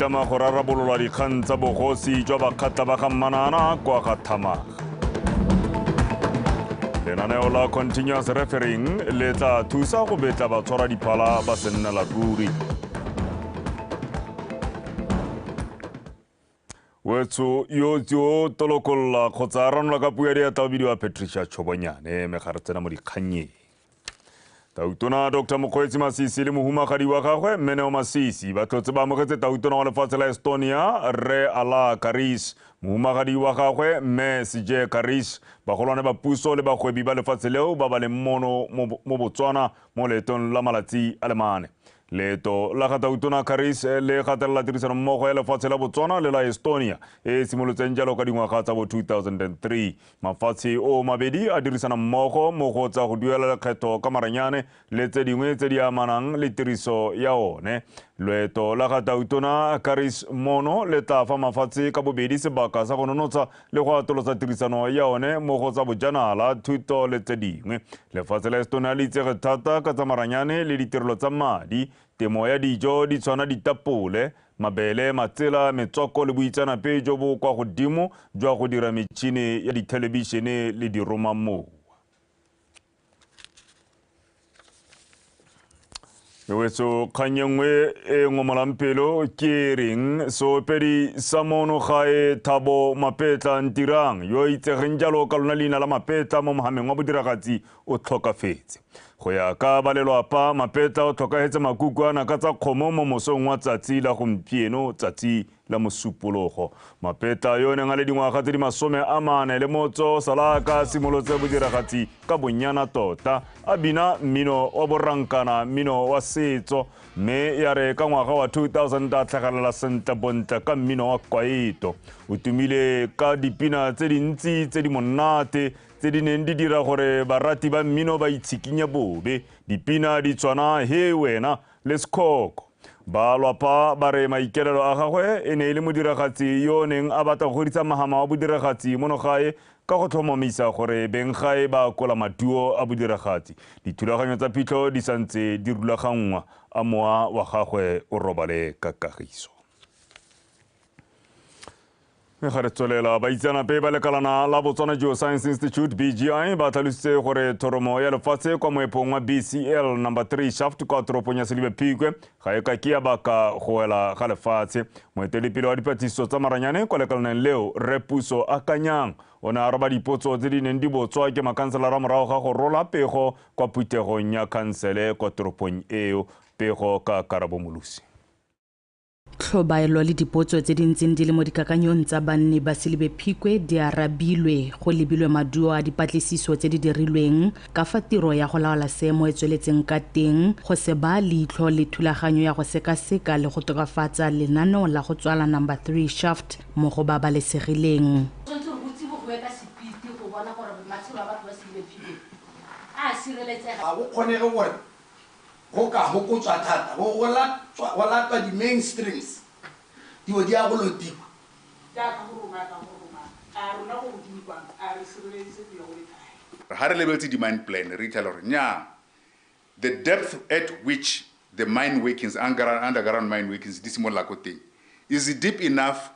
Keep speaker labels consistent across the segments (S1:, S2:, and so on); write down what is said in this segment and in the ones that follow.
S1: itlama go rarabolola dikgang tsa bogosi jwa Bakgatla ba ga Mmanana kwa ga Thamaga. Lenaneo la continuous refereeing le tla thusa go betla batshwara diphala ba sennela ruri. Wetso yo tio tolokolla kgotsa ranola ka puo ya diatla o bidiwa Patricia Chobonyane mme ga re tsena mo dikgannyeng. Tautona Dr. Mokgweetsi Masisi le mohumagadi wa gagwe Mmeneo Masisi ba tlotse ba amogetse tautona wa lefatshe la Estonia Rre Alar Karis, mohumagadi wa gagwe Mme Sije Karis, bagolwane ba puso le bagwebi ba lefatshe leo ba ba leng mono mo Botswana mo leetong la malatsi a le mane. Leeto la ga Tautona Karis le gatelela tirisanommogo ya lefatshe la Botswana le la Estonia e simolotseng jalo ka dingwaga tsa bo 2003. Mafatshe o mabedi a dirisana mmogo mo go tsa go duela lekgetho ka maranyane le tse dingwe tse di amanang le tiriso ya one. Loeto la ga Tautona Karis mono le tla fa mafatshe ka bobedi sebaka sa go nonotsha le go atolosa tirisano ya one mo go tsa bojanala, thuto le tse dingwe. Lefatshe la Estonia le itsege thata ka tsa maranyane le ditirelo tsa madi, temo ya dijo di tshwana ditapole, mabele, matsela, metswako le boitseanape jo bo kwa godimo jwa go dira metšhini ya dithelebišene le diromamowa. Wetso kgang e nngwe e ngomolang pelo ke reng seopedi sa mono gae Thabo Mapetla Ntirang yo itsegeng jalo ka lona leina la Mapetla mo mohameng wa bodiragatsi o tlhokafetse. Go ya ka ba lelwapa, Mapetla o tlhokagetse makuku ka tsa kgomo mo mosong wa tsatsi la gompieno, tsatsi la Mosupologo. Mapetla yo neng a le dingwaga tse di 43 sala ka simolotse bodiragatsi ka bonyana tota, a bina mmino wa borankana, mmino wa setso, mme ya re ka ngwaga wa 2000 a tlhagelela sentle bontle ka mmino wa kwaito. O tumile ka dipina tse dintsi tse di monate tse di neng di dira gore barati ba mmino ba itshikinye bobe. Dipina di tshwana He Wena le Sekhoko. Ba lwapa ba re maikelelo a gagwe e ne e le modiragatsi yo o neng a batla go godisa mahama wa bodiragatsi mono gae ka go tlhomamisa gore beng gae ba akola maduo a bodiragatsi. Dithulaganyo tsa phitlho di santse di rulaganngwa, a mowa wa gagwe o robale ka kagiso. Ga re tswelela, baitseanape ba lekalana la Botswana Geoscience Institute BGI ba tlhalositse gore thoromo ya lefatshe kwa moepong wa BCL number 3 shaft kwa toropong ya Selibe Phikwe ga e ka ke ya baka go wela ga lefatshe. Moeteledipele wa dipatlisiso tsa maranyane kwa lekalaneng leo, Rre Puso Akanyang, o ne a araba dipotso tse di neng di botswa ke makhanselara morago ga go rola pego kwa phuthegong ya khansele kwa toropong eo. Pego ka Karabo Molusi.
S2: Tlhobaelo le dipotso tse di ntseng di le mo dikakanyong tsa banni ba Selibe Phikwe di arabilwe go lebilwe maduo a dipatlisiso tse di dirilweng ka fa tiro ya go laola seemo e tsweletseng ka teng, go se baya leitlho le thulaganyo ya go sekaseka le go tokafatsa lenaneo la go tswala number 3 shaft mo go babalesegileng.
S3: Ga go kgonege gore go ka hokotswa thata, go latwa di-mainstreams, dilo di a go lotiwa.
S4: Ha re lebeletse di-mine plan, re itlhela gore nnyaa, the depth at which the mine workings, underground mine workings di simolola ko teng is deep enough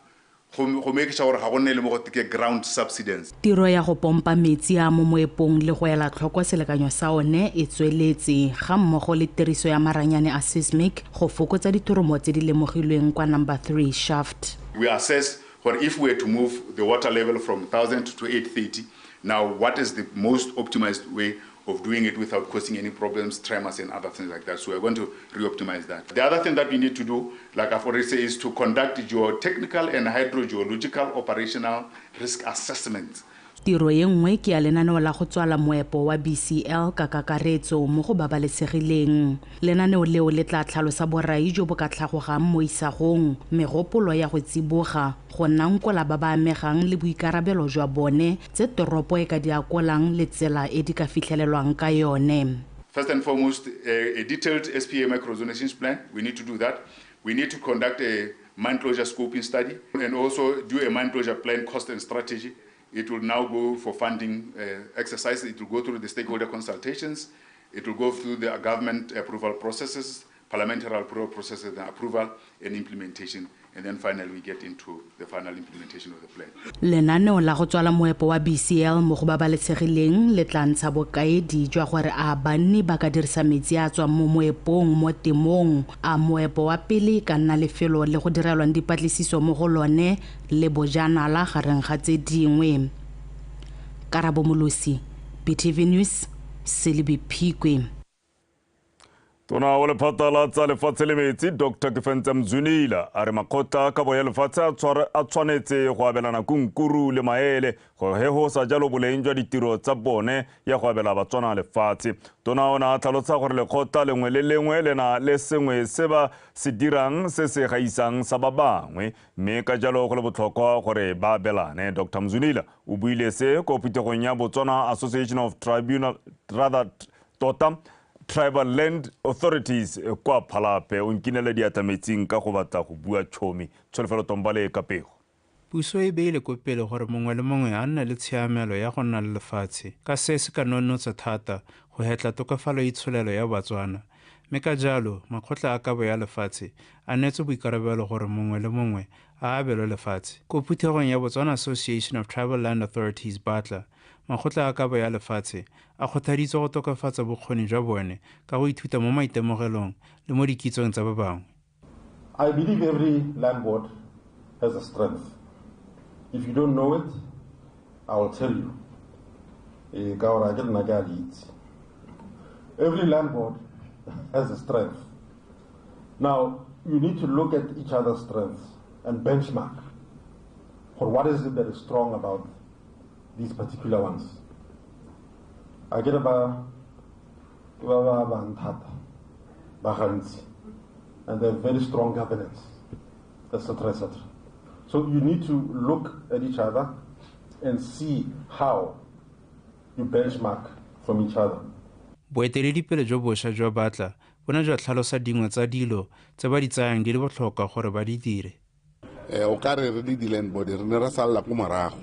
S4: go make sure gore ga go nne le mo go ke ground subsidence.
S2: Tiro ya go pompa metsi a mo moepong le go ela tlhoko selekanyo sa one e tsweletse, ga mmogo le tiriso ya maranyane a seismic go fokotsa dithoromo tse di lemogilweng kwa number 3 shaft.
S4: We assess gore if we were to move the water level from 1000 to 830, now what is the most optimized way of doing it without causing any problems, tremors and other things like that. So we're going to re-optimize that. The other thing that we need to do, like I've already said, is to conduct geotechnical and hydrogeological operational risk assessments.
S2: Tiro e nngwe ke ya lenaneo la go tswala moepo wa BCL ka kakaretso mo go babalesegileng. Lenaneo leo le tla tlhalosa borai jo bo ka tlhagogang mo isagong, megopolo ya go tsiboga, go nankola ba ba amegang le boikarabelo jwa bone tse toropo e ka di akolang le tsela e di ka fitlhelelwang ka yone.
S4: First and foremost, a detailed SPA microzonations plan. We need to do that. We need to conduct a mine closure scoping study and also do a mine closure plan, cost and strategy. It will now go for funding exercise. It will go through the stakeholder consultations. It will go through the government approval processes, parliamentary approval processes, and approval and implementation. And then finally we get into the final implementation of the plan.
S2: Lenaneo la go tswala moepo wa BCL mo go babalesegileng le tla ntsha bokaedi jwa gore a banni ba ka dirisa metsi a tswang mo moepong mo temong, a moepo wa pele ka nna lefelo le go direlwang dipatlisiso mo go lone le bojanala gareng ga tse dingwe. Karabo Molosi, BTV News, Selebi Phikwe.
S1: Tona wa lephata la tsa lefatshe le metsi Dr. Kefentse Mzwinila a re makgotla a kabo ya lefatshe a tshwanetse go abelana kunkuru le maele gore he go sa jalo boleng jwa ditiro tsa bone ya go abela Batswana lefatshe. Tona o ne a tlhalosa gore lekgotla lengwe le lengwe le na le sengwe se ba se dirang se se gaisang sa ba bangwe, mme ka jalo go le botlhokwa gore ba abelane. Dr. Mzwinila o buile se ko phuthegong ya Botswana Association of Tribunal rather tota Tribal Land Authorities kwa Phalape. O nkinele diatla metsing ka go batla go bua tšhomi. Tsholofelo Tombale ka pego.
S5: Puso e beile ko pele gore mongwe le mongwe a nne le tshiamelo ya go nna le lefatshe, ka se se ka nonotsa thata go hetla tokafalo itsholelo ya Batswana. Mme ka jalo makgotla a kabo ya lefatshe a neetswe boikarabelo gore mongwe le mongwe a abelwe lefatshe. Ko phuthegong ya Botswana Association of Tribal Land Authorities Batla, makgotla a kabo ya lefatshe a kgothaditswe go tokafatsa bokgoni jwa bone ka go ithuta mo maitemogelong le mo dikitsong tsa ba bangwe.
S6: I believe every land board has a strength. If you don't know it, I will tell you. Every land board has a strength. Now, you need to look at each other's strengths and benchmark for what is it that is strong about these particular ones. I get about and they have very strong governance, etc., etc. So you need to look at each other and see how you benchmark from each other.
S5: Boeteledipele jo bošwa jwa Batla bo ne jwa tlhalosa dingwe tsa dilo tse ba di tsayang di le botlhokwa gore ba di dire.
S7: O ka re re le di-land board re ne re salla ko morago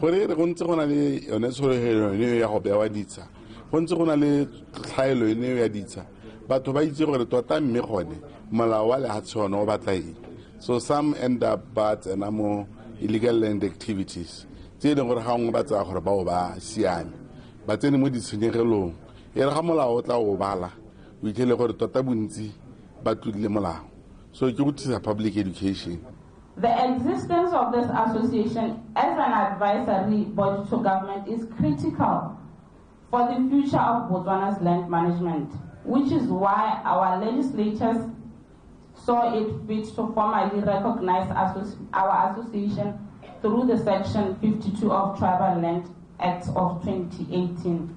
S7: gore re go ntse go na le yone tshologelo eno ya go bewa ditsha, go ntse go na le tlhaelo eno ya ditsha. Batho ba itse gore tota mme gone molao wa lehatshe one o batla eng. So some end up ba tsena mo illegal land activities tse e leng gore ga nngwe ba tsaya gore bao ba siame, ba tsene mo ditshenyegelong. E re ga molao o tla o bala o itlhele gore tota bontsi ba tlodile molao. So ke go thusa public education.
S8: The existence of this association as an advisory body to government is critical for the future of Botswana's land management, which is why our legislatures saw it fit to formally recognize our association through the Section 52 of Tribal Land Act of 2018.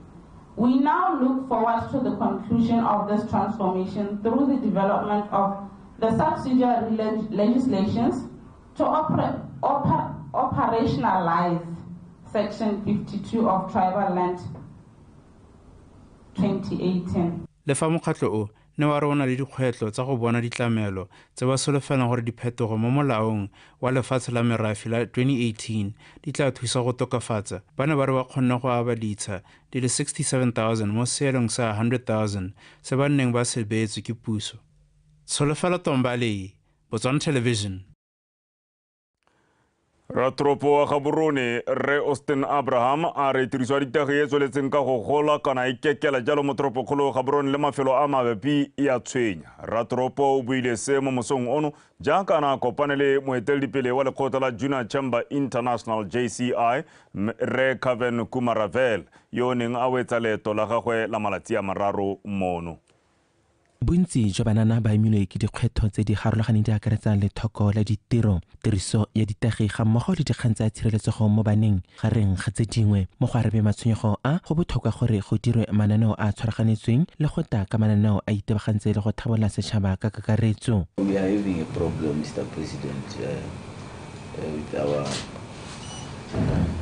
S8: We now look forward to the conclusion of this transformation through the development of the subsidiary legislations to operationalize Section 52 of Tribal Land 2018.
S5: Le fa mokgatlho o ne wa re o na le dikgwetlho tsa go bona ditlamelo tse ba solofelang gore diphetogo mo molaong wa lefatshe la merafe la 2018 di tla thusa go tokafatsa, ba ne ba re ba kgonne go aba ditsha di le 67,000 mo seelong sa 100,000 se ba nneng ba se beetswe ke puso. Tsholofelo Tombale, Botswana Television.
S1: Ratoropo wa Gaborone Rre Austin Abraham a re tiriso ya ditagi e tsweletseng ka go gola kana e kekela jalo mo toropokgolo Gaborone le mafelo a mabapi e a tshwenya. Ratoropo o buile se mo mosong ono jaaka na kopane le moeteledipele wa lekgotla la Junior Chamber International JCI Rre Kaven Kumaravel yo o neng a wetsa leeto la gagwe la malatsi a mararo mono.
S9: Bontsi jwa banana ba imilwe ke dikgwetlho tse di harologaneng di akaretsang lethoko la ditiro, tiriso ya ditagi ga mmogo le dikgang tsa tshireletsego mo baneng gareng ga tse dingwe. Mo go arabe matshwenyego a, go botlhokwa gore go dirwe mananeo a tshwaraganetsweng le go ta ka mananeo a itebagantse le go thabola setšhaba ka kakaretso.
S10: We are having a problem, Mr. President, with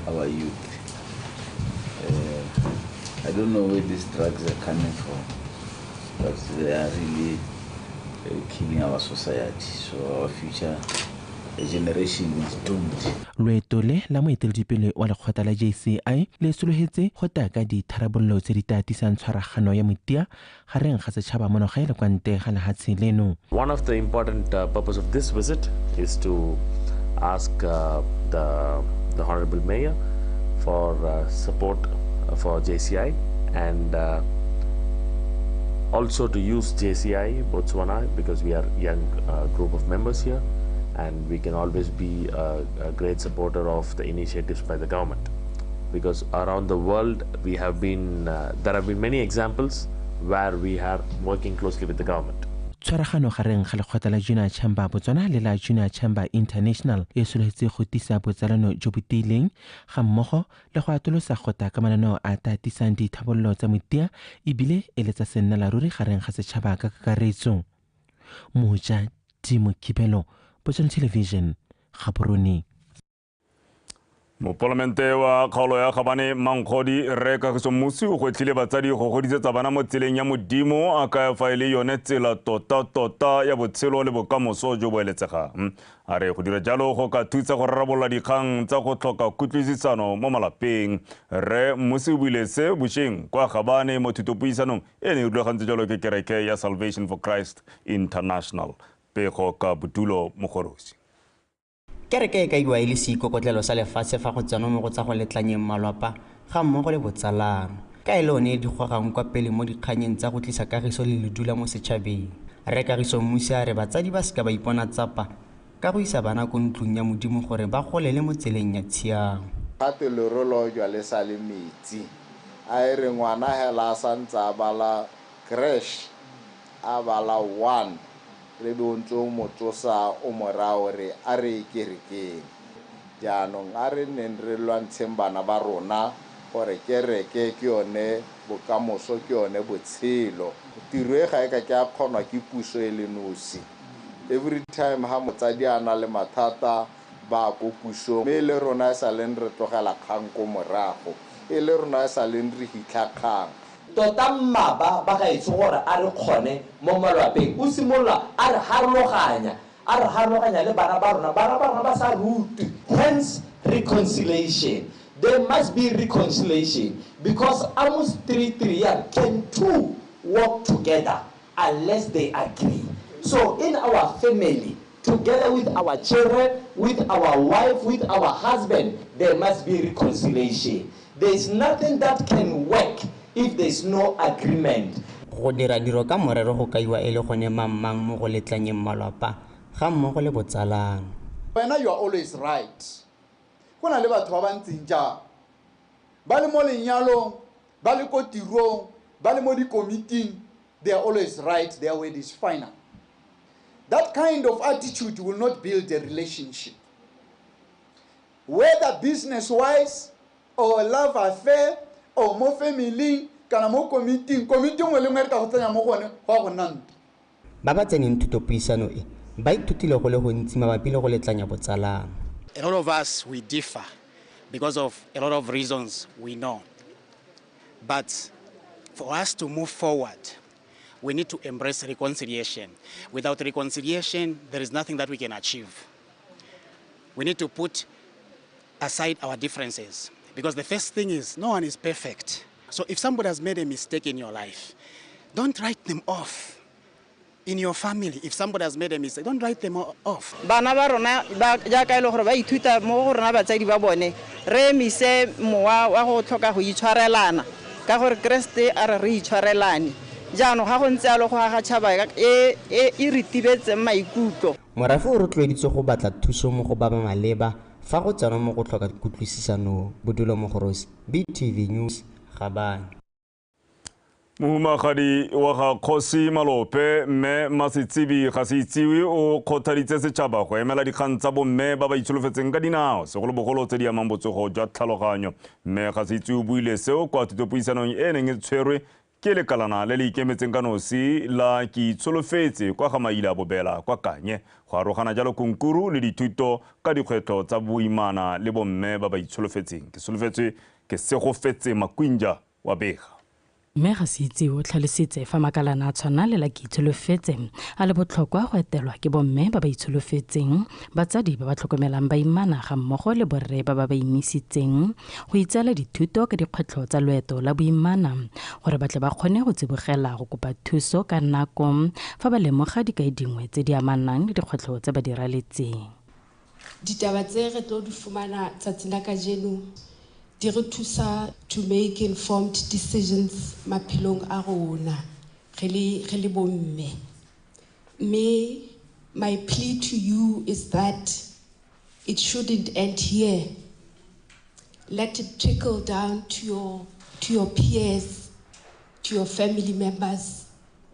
S10: our youth. I don't know where these drugs are coming from, but they are really killing our society. So our future A generation is doomed.
S9: Loeto le la moeteledipele wa lekgotla la JCI le sologetse go taya ka ditharabololo tse di tla tisang tshwaragano ya motia gareng ga setšhaba mo nagae le kwa ntle ga lehatshe leno.
S11: One of the important purpose of this visit is to ask the Honorable Mayor for support for JCI and also to use JCI Botswana, because we are young group of members here and we can always be a great supporter of the initiatives by the government, because around the world we have been there have been many examples where we are working closely with the government.
S9: Tshwaragano gareng ga lekgotla la Junior Chamber Botswana le la Junior Chamber International e sologetse go tisa botsalano jo bo tiileng ga mmogo le go atolosa go ta ka mananeo a tatisang dithabololo tsa motia ebile e le tsa sennela ruri gareng ga setšhaba ka kakaretso. Moja Timo Kibelo, Botswana Television, Gaborone.
S1: Mopalamente wa kgaolo ya Gabane Mankgodi Rre Kagiso Mmusi o gwetlhile batsadi go godisetsa bana mo tseleng ya Modimo a kaya fa e le yone tsela tota-tota ya botshelo le bokamoso jo bo eletsegang. A re go dira jalo go ka thusa go rarabolola dikgang tsa go tlhoka kutlwisisano mo malapeng. Rre Mmusi o buile se bošeng kwa Gabane mo thutopuisanong e ne e rulagantse jalo ke kereke ya Salvation for Christ International. Pego ka Bodulo Mogorosi.
S12: Kereke e kaiwa e le seikokotlelo sa lefatshe fa go tsenwa mo go tsa go letlanyeng malwapa ga mmogo le botsalano, ka e le one e di gogang kwa pele mo dikganyeng tsa go tlisa kagiso le ledula mo setšhabeng. Rre Kagiso Mmusi a re batsadi ba seka ba ipona tsapa ka go isa bana ko ntlong ya Modimo gore ba golele mo tseleng ya tshiamo.
S10: Gape lero lo jwa le sa le metsi, a e re ngwana hela a santse a bala creche, a bala 1, re be o ntse o mo tsosa o mo raya gore a re ye kerekeng. Jaanong a re nneng re lwantsheng bana ba rona gore kereke ke yone bokamoso, ke yone botshelo. Tiro e ga e ka ke a kgonwa ke puso e le nosi. Every time ha motsadi a na le mathata ba ko pusong, mme le rona e sa leng re tlogela kgang ko morago, e le rona e sa leng re hitlha kgang.
S13: Tota mmaba ba gaetsho gore a re kgone mo malwapeng o simolola a re harologanya, a re harologanya le bana ba rona, bana ba rona ba sa rutwe. Hence reconciliation. There must be reconciliation because Amos 3:3 can two work together unless they agree. So in our family, together with our children, with our wife, with our husband, there must be reconciliation. There is nothing that can work if there is no agreement.
S12: Go dira diro ka morero go kaiwa e le gone mang mo go letlanyeng malwapa ga mmogo le botsalano.
S14: Wena you are always right. Go na le batho ba ba ntseng jang, ba le mo lenyalong, ba le ko tirong, ba le mo dikomiting, they are always right, their word is final. That kind of attitude will not build a relationship. Whether business-wise or love affair or mo family kana mo committee, committee nngwe le nngwe re ka go tsenya mo go one go a go nna ntwa.
S12: Ba ba tseneng thutopuisano e ba ithutile go le gontsi mabapi le go letlanya botsalano.
S15: A lot of us, we differ because of a lot of reasons we know. But for us to move forward, we need to embrace reconciliation. Without reconciliation, there is nothing that we can achieve. We need to put aside our differences, because the first thing is no one is perfect. So if somebody has made a mistake in your life, don't write them off. In your family, if somebody has made a mistake, don't write them off.
S16: Bana ba rona ba jaaka ile gore ba ithuta mo go rona batsadi ba bone, re emise mowa wa go tlhoka go itshwarelana ka gore Kreste a re re itshwarelane. Jaanong ga go ntse a le go aga tšhaba e e re tibetseng maikutlo.
S12: Morafe o rotloeditswe go batla thuso mo go ba ba maleba fa go tsenwa mo go tlhoka kutlwisisano. Bodulo Mogorosi, BTV News, Gabane.
S1: Mohumagadi wa ga Kgosi Malope mme Masetsibi ga se itsiwe o kgothaditse setšhaba go emela dikgang tsa bomme ba ba itsholofetseng ka dinao, segolobogolo tse di amang botsogo jwa tlhaloganyo. Mme ga se itsiwe o buile seo kwa thutopuisanong e neng e tshwerwe ke lekalana le le ikemetseng ka nosi la Ke Itsholofetse kwa ga Maila Bobela kwa Kanye, go arogana jalo konkuru le dithuto ka dikgwetlho tsa boimana le bomme ba ba itsholofetseng. Ke solofetswe ke Segofetse Makwinja wa bega.
S2: Mme Gasitse o tlhalositse fa makalana a tshwana le la Keitsholofetse a le botlhokwa go etelwa ke bomme ba ba itsholofetseng, batsadi ba ba tlhokomelang baimana ga mmogo le borre ba ba ba imisitseng go itseela dithuto ka dikgwetlho tsa loeto la boimana gore ba tle ba kgone go tsibogela go kopa thuso ka nako fa ba lemoga dikai dingwe tse di amanang le dikgwetlho tse ba di raletseng.
S17: Ditaba tse re tlo di fumana tsatsing la kajeno di re thusa to make informed decisions maphelong a rona re le bomme. Mme my plea to you is that it shouldn't end here. Let it trickle down to your peers, to your family members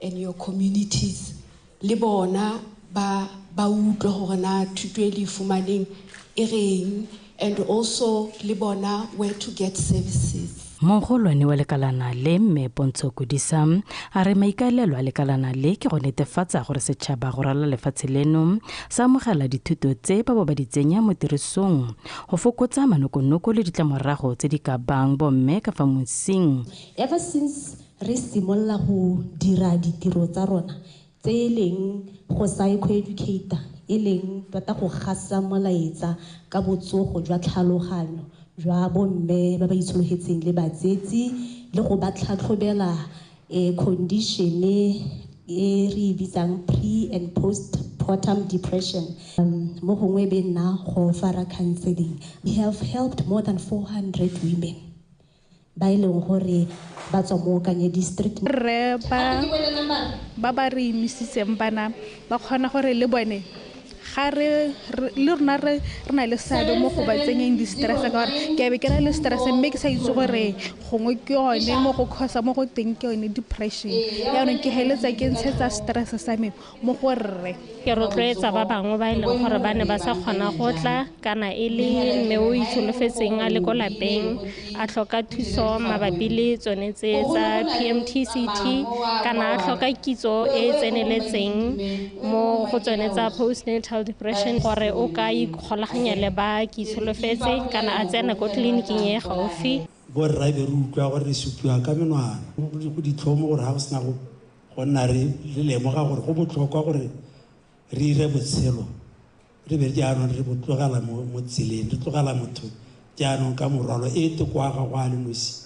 S17: and your communities. Le bona ba utlwe hore na thuto e le fumaneng e reng, and also le bona where to get services.
S2: Mogolwane wa lekalana le mme Pontsho Kodisa a re maikaelelo a lekalana le ke go netefatsa gore setšhaba go ralala lefatshe leno sa amogela dithuto tse ba bo ba di tsenya mo tirisong go fokotsa manokonoko le ditlamorago tse di ka bang bomme ka fa mosing.
S18: Ever since re simolola go dira ditiro tsa rona tse e leng go psychoeducate, e leng tota go gasa molaetsa ka botsogo jwa tlhaloganyo jwa bomme ba ba itshologetseng le batsetsi le go ba tlhatlhobela condition e re e bitsang pre and postpartum depression. Mo gongwe be nna go fara counseling. We have helped more than 400 women ba e leng gore ba tswa mo Kanye district.
S19: Re ba re imisitseng bana ba kgona gore le bone ga re le rona re na le seabe mo go ba tsenyeng di-stress ka gore ke be ke na le stress mme ke sa itse gore gongwe ke yone mo go causa mo go teng ke yone depression. Jaanong ke heletsa ke ntshetsa stress sa me mo go rre.
S20: Ke rotloetsa ba bangwe ba e leng gore ba ne ba sa kgona go tla kana e le mme o itsholofetseng a le ko lapeng a tlhoka thuso mabapi le tsone tse tsa PMTCT kana a tlhoka kitso e e tseneletseng mo go tsone tsa postnatal depression gore o ka ikgolaganya le ba Keitsholofetse kana a tsena ko tleliniking e gaufi.
S21: Borra be re utlwa gore re supiwa ka menwana go ditlhomo gore ga go sena go nna re lemoga gore go botlhokwa gore re ire botshelo re be jaanong re bo tlogela mo tseleng, re tlogela motho jaanong ka morwalo e te kwa ga go a le nosi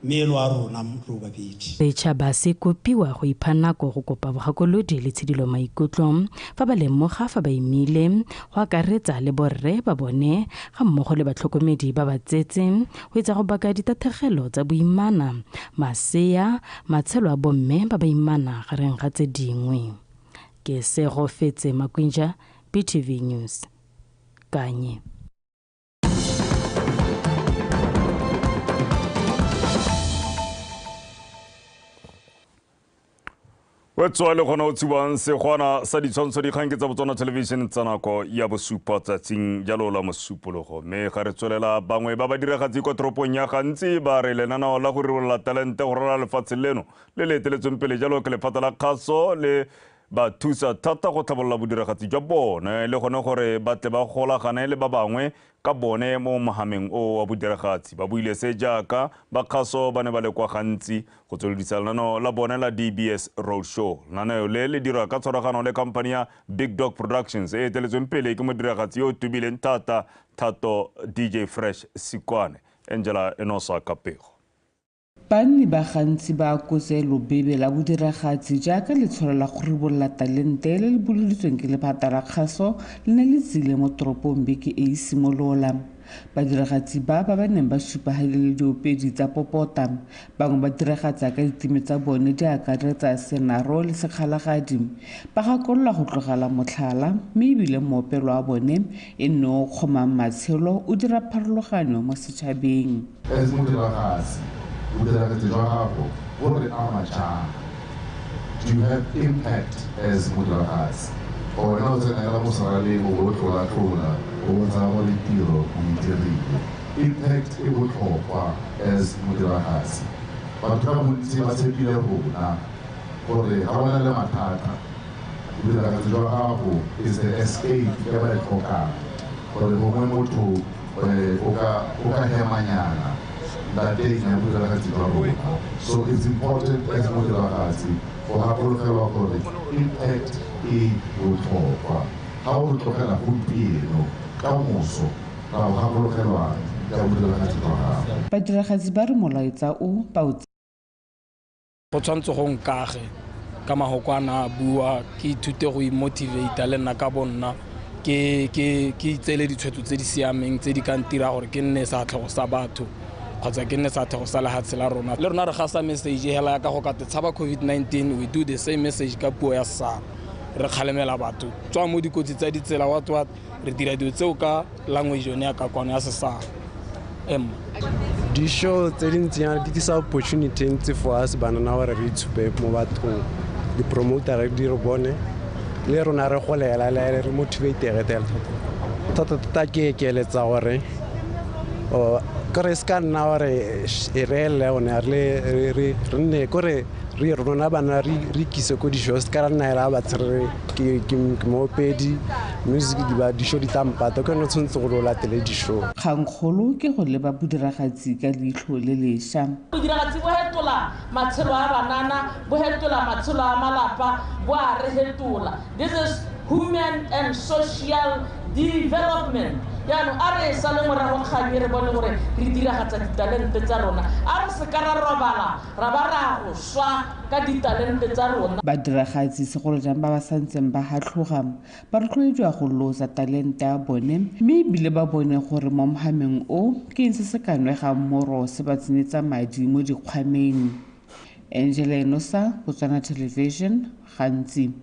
S21: mme lo a rona ro babedi.
S2: Setšhaba se kopiwa go ipha nako go kopa bogakolodi le tshidilo maikutlo fa ba lemoga fa ba imile, go akaretsa le borre ba bone ga mmogo le batlhokomedi ba ba tsetse go etsa go baka ditatlhegelo tsa boimana, masea, matshelo a bomme ba ba imana gareng ga tse dingwe. Ke Segofetse Makwinja, BTV News, Kanye.
S1: Wetswa le gona o tsubang segwana sa ditshwantsho dikgang ke tsa Botswana Television tsa nako ya bosupa tsatsing jalo la mosupologo. Mme ga re tswelela bangwe ba ba diragatsi kwa toropong ya Gantsi ba re lenaneo la go ribolola talente go ralala lefatshe leno le le eteletsweng pele jalo ke lephata la kgaso le ba thusa thata go tlhabolola bodiragatsi jwa bone le gone gore ba tle ba golagane le ba bangwe ka bone mo mohameng o wa bodiragatsi. Ba buile se jaaka ba kgaso ba ne ba le kwa Gantsi go tsweledisa lenaneo la bone la DBS Roadshow. Lenaneo le le dirwa ka tshwaragano le company ya Big Dog Productions e eteletsweng pele ke modiragatsi yo o tubileng thata Thato DJ Fresh Sikwane. Angela Enosa ka pego.
S22: Banni ba gantsi ba akotse lobebe la bodiragatsi jaaka letsholo la go ribolola talente le le boloditsweng ke lephata la kgaso le ne le tsile mo toropong beke e e simolola. Badiragatsi ba ba neng ba supagile le diopedi tsa popota, bangwe ba diragatsa ka ditime tsa bone di akaretsa senaro le sekgalagadi, ba gakolola go tlogela motlhala mme ebile moopelo wa bone e nne o kgomang matshelo o dira pharologanyo mo setšhabeng.
S7: As modiragatsi, bodiragatsi jwa gago bo re ama jang? Do you have impact as modiragatsi? Or wena o tsena hela mo seraleng o bo tlola-tlola o bontsha gore tiro o e dirile. Impact e botlhokwa as modiragatsi. Batho ka bontsi ba tshepile rona gore ga ba na le mathata, bodiragatsi jwa gago is the escape e ba e tlhokang gore gongwe motho o ka hemanyana.
S3: ntateng ya bodiragatsi jwa rona. So it's important as modiragatsi go gakologelwa gore impact e botlhokwa. Ga o re tlogela gompieno, ka moso ra o gakologelwa ka bodiragatsi jwa gago.
S22: Badiragatsi ba re molaetsa o ba o
S4: go tshwanetse go nkage ka mahoko a na a bua, ke ithute go imotivata le nna ka bonna, ke itseele ditshwetso tse di siameng tse di ka ntira gore ke nne seatlhego sa batho kgotsa ke nne seatlhego sa lehatshe la rona. Le rona re gasa message hela ya ka go kate tshaba COVID-19, we do the same message ka puo ya Sesarwa. Re kgalemela batho tswa mo dikotsi tsa ditsela, what re dira dilo tseo ka language yone ya ka kwano ya Sesarwa.
S23: Di-show tse dintsinyana di tlisa opportunity ntsi for us banana gore re itshupe mo bathong, di-promoter di re bone le rona re golela le re motivatege thata. Ke ekeletsa gore kore se ka nna gore e re ele one re nne kore re rona bana re ikise ko di-show, se ka ra nna ela batho re ke moopedi music di-show di tlampata ke yone tshwanetse gore o latele di-show.
S22: Kgangkgolo ke go leba bodiragatsi ka leitlho le lešwa.
S24: Bodiragatsi bo hetola matshelo a banana, bo hetola matshelo a malapa, bo a re hetola. This is human and social development. Jaanong a re sa le morago kgang re bone gore re diragatsa ditalente tsa rona, a re se ka ra robala ra ba ra go swa ka ditalente tsa rona.
S22: Badiragatsi segolo jang ba ba santseng ba hatlhoga ba rotloediwa go lotsa talente ya bone, mme ebile ba bone gore mo mohameng o ke eng se se ka nwegang moro se ba tsenyetsa madi mo dikgwameng. Angela Enosa, Botswana Television, Gantsi.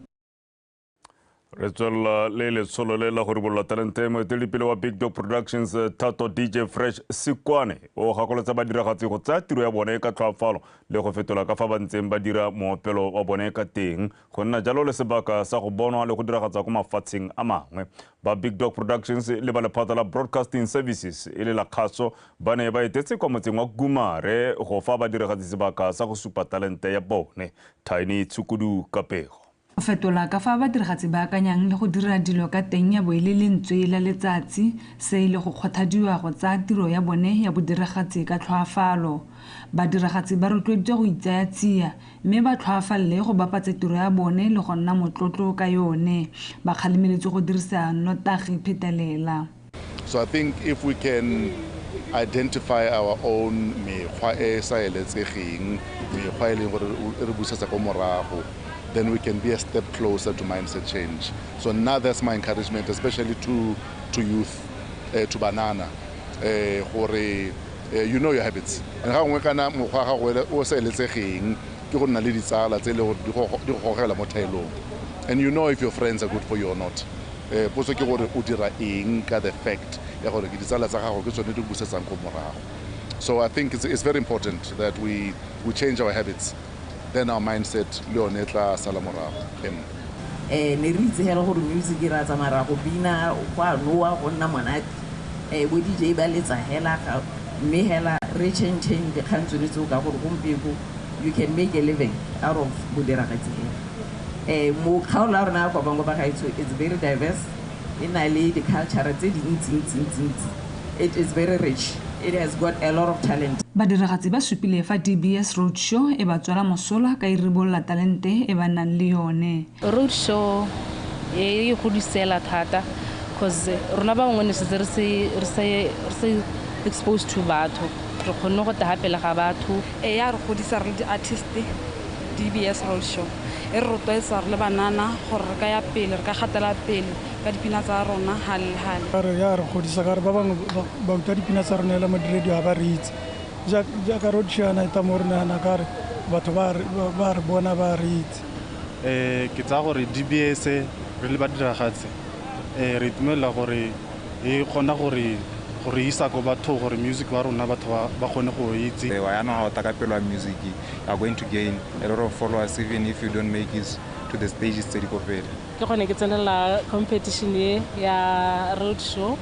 S1: Re tswelela le letsholo le la go ribolola talente. Moeteledipele wa Big Dog Productions Thato DJ Fresh Sikwane o gakolotsa badiragatsi go tsaya tiro ya bone ka tlhoafalo le go fetola ka fa ba ntseng ba dira moopelo wa bone ka teng, go nna jalo le sebaka sa go bonwa le go diragatsa ko mafatsheng a mangwe. Ba Big Dog Productions le ba lephata la Broadcasting Services e le la kgaso ba ne ba etetse kwa motseng wa Gumare go fa badiragatsi sebaka sa go supa talente ya bone. Tiny Tshukudu ka pego.
S25: Go fetola ka fa badiragatsi ba akanyang le go dira dilo ka teng ya bo e le lentswe la letsatsi, se e le go kgothadiwa go tsaya tiro ya bone ya bodiragatsi ka tlhoafalo. Badiragatsi ba rotloeditswe go itsaya tsia mme ba tlhoafalele go bapatsa tiro ya bone le go nna motlotlo ka yone. Ba kgalemeletswe go dirisa nnotagi phetelela.
S7: So I think if we can identify our own mekgwa e sa eletsegeng, mekgwa e leng gore e re busetsa ko morago, then we can be a step closer to mindset change. So now that's my encouragement, especially to youth, to banana, gore you know your habits. And ga gongwe kana mokgwa ga go o sa eletsegeng ke go nna le ditsala tse e leng gore di go gogela mo thaelong. And you know if your friends are good for you or not. Potso ke gore o dira eng ka the fact ya gore ke ditsala tsa gago ke tsone di go busetsang ko morago. So I think it's very important that we change our habits. Then our mindset le yone tla sala morago.
S26: Ne re itse hela gore music e ra tsamaya go bina, go a noa, go nna monate. Bo DJ ba letsa hela ga mme hela re change dikgang tsone tseo ka gore gompieno you can make a living out of bodiragatsi hela. Mo kgaolo ya rona ya Kavango ba gaetsho, it's very diverse. E na le di-culture tse dintsi. It is very rich. It has got a lot of talent.
S25: Badiragatsi ba supile fa DBS Roadshow e ba tswela mosola ka e ribolola talente e ba nang le yone.
S27: Roadshow e godisela thata because rona ba bangwe ne setse re se exposed to batho, re kgonne go taga pele ga batho.
S28: E ya re godisa re le di-artist. DBS Roadshow e re rotloetsa re le banana gore re ka ya pele, re ka gatela pele ka dipina tsa rona hale le hale.
S29: Re ya re godisa ka re ba bangwe ba utlwa dipina tsa rona ele mo di-radio ga ba re itse. Jaaka roadshow yana e tla mo rona yana ka re batho ba re bona ba re itse.
S30: Ke tsaya gore DBS re le badiragatsi re itumelela gore e kgona gore isa ko batho gore music wa rona batho ba kgone go itse.
S31: Wa yana ha o taka pelo ya music, you are going to gain a lot of followers even if you don't make it to the stages tse di ko pele.
S27: Ke gone ke tsenela competition e ya roadshow,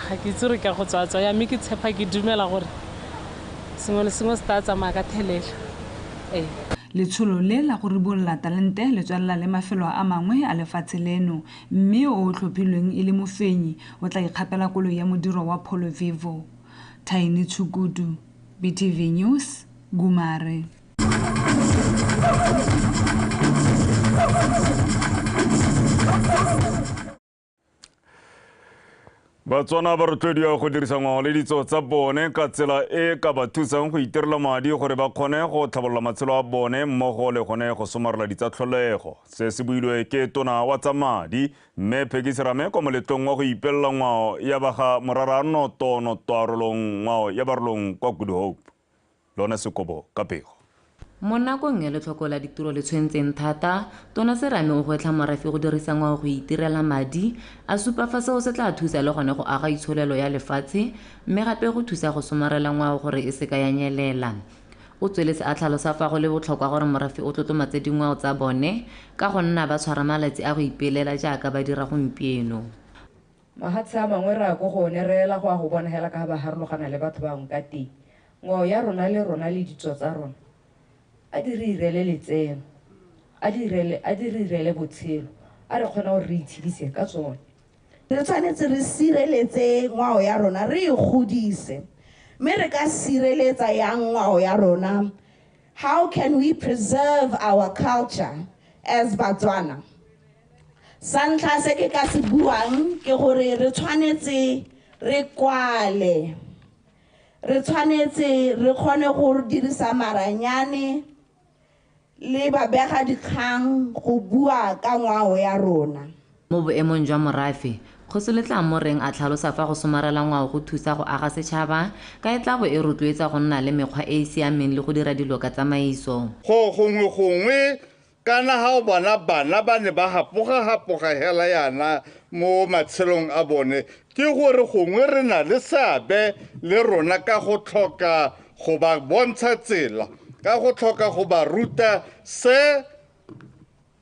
S27: ga ke itse gore ke go tswa ya mme ke tshepa ke dumela gore sengwe le sengwe se tla tsamaya ka thelelo.
S25: Letsholo le la go ribolola talente le tswelela le mafelo a mangwe a lefatshe leno, mme o tlhophilweng e le mofenyi o tla ikgapela koloi ya modiro wa Polo Vivo. Tiny Tshukudu, BTV News, Gumare.
S1: Batswana ba rotloediwa go dirisa ngwao le ditso tsa bone ka tsela e ka ba thusang go itirela madi gore ba kgone go tlhabolola matshelo a bone mmogo le gone go somarela ditsatlholego. Se se builwe ke tona wa tsa madi mme Peggy Serame kwa moletlong wa go ipelela ngwao ya ba ga Morara Noto Notwarolong ngwao ya Barolong kwa Good Hope. Lone Sekobo ka pego.
S5: Mo nakong e letlhoko la ditiro le tshwentseng thata, Tona Serame o gwetlha morafe go dirisa ngwao go itirela madi, a supa fa seo se tla thusa le gone go aga itsholelo ya lefatshe, mme gape go thusa go somarela ngwao gore e seka ya nyelela. O tsweletse a tlhalosa fa go le botlhokwa gore morafe o tlotlomatse dingwao tsa bone ka go nna ba tshwara malatsi a go ipelela jaaka ba dira gompieno.
S6: Mahatshe a mangwe re ya ko go one re ela go a go bona hela ka ba harologana le batho bangwe ka teng. Ngwao ya rona le rona le ditso tsa rona a di re irele letseno, a di re irele botshelo, a re kgona gore re itshedise ka tsone.
S8: Re tshwanetse re sireletse ngwao ya rona, re e godise. Mme re ka sireletsa yang ngwao ya rona? How can we preserve our culture as Batswana? Sa ntlha se ke ka se buang ke gore re tshwanetse re kwale. Re tshwanetse re kgone go dirisa maranyane le babega dikgang go bua ka ngwao ya rona.
S5: Mo boemong jwa morafe, Kgosi Letlamoreng a tlhalosa fa go somarela ngwao go thusa go aga setšhaba ka e tla bo e rotloetsa go nna le mekgwa e e siameng le go dira dilo ka tsamaiso.
S9: Go gongwe gongwe kana ha o bona bana ba ne ba hapoga hela yana mo matshelong a bone, ke gore gongwe re na le seabe le rona ka go tlhoka go ba bontsha tsela, ka go tlhoka go ba ruta se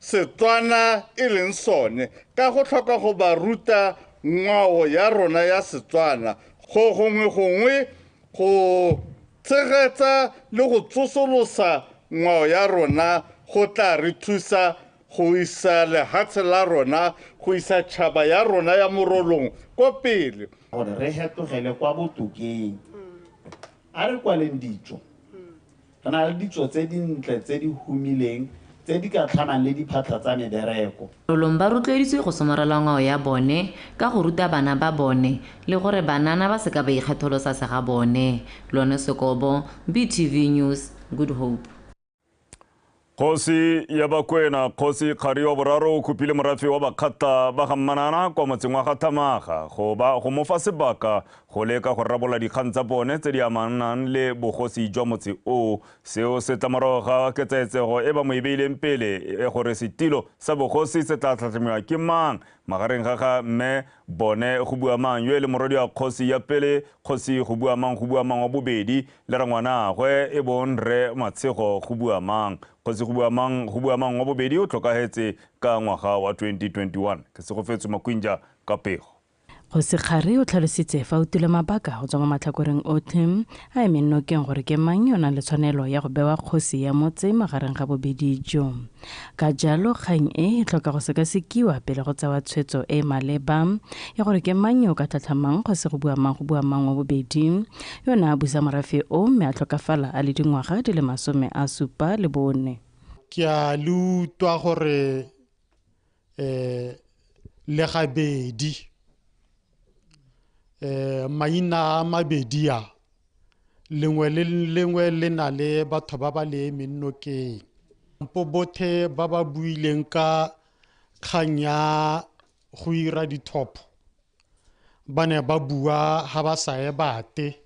S9: Setswana e leng sone, ka go tlhoka go ba ruta ngwao ya rona ya Setswana. Go gongwe gongwe go tshegetsa le go tsosolosa ngwao ya rona go tla re thusa go isa lehatshe la rona, go isa tšhaba ya rona ya Morolong ko pele.
S10: Gore re hetogele kwa botokeng, a re kwaleng ditso. Re na le ditso tse dintle tse di humileng tse di ka tlhamang le diphatlha tsa mebereko.
S5: Barolong ba rotloeditswe go somarela ngwao ya bone ka go ruta bana ba bone le gore banana ba seka ba ikgatholosa se ga bone. Lone Sekobo, BTV News, Good Hope.
S1: Kgosi ya Bakwena, Kgosi Kgari wa boraro o kopile morafe wa Bakgatla ba ga Mmanana kwa motseng wa Gathamaga go mo fa sebaka go leka go rarabolla dikgang tsa bone tse di amanang le bogosi jwa motse oo. Seo se tla morago ga ketsaetsego e ba mo e beileng pele gore setilo sa bogosi se tla tlhatlhamiwa ke mang magareng ga ga mme bone go bua mang yo e le morwadi wa kgosi ya pele, Kgosi go bua mang wa bobedi le rangwanagwe e bong Rre Matshego go bua mang. Kgosi go bua mang wa bobedi o tlhokahetse ka ngwaga wa 2021. Ke Segofetswe Makwinja ka pego.
S2: Kgosi Kgari o tlhalositse fa o tile mabaka go tswa mo matlhakoreng otlhe a emeng nokeng gore ke mang yo nang le tshwanelo ya go bewa kgosi ya motse magareng ga bobedi jo. Ka jalo kgang e e tlhoka go sekasekiwa pele go tsewa tshwetso e maleba ya gore ke mang yo ka tlhatlhamang kgosi go bua mang wa bobedi yo ne a busa morafe o mme a tlhokafala a le dingwaga di le 74.
S11: Ke a le utlwa gore le gabedi maina a mabedi a lengwe le lengwe le na le batho ba ba le emeng nokeng. Mpo bothe ba ba buileng ka kgang ya go ira dithopo ba ne ba bua ha ba sa e bate,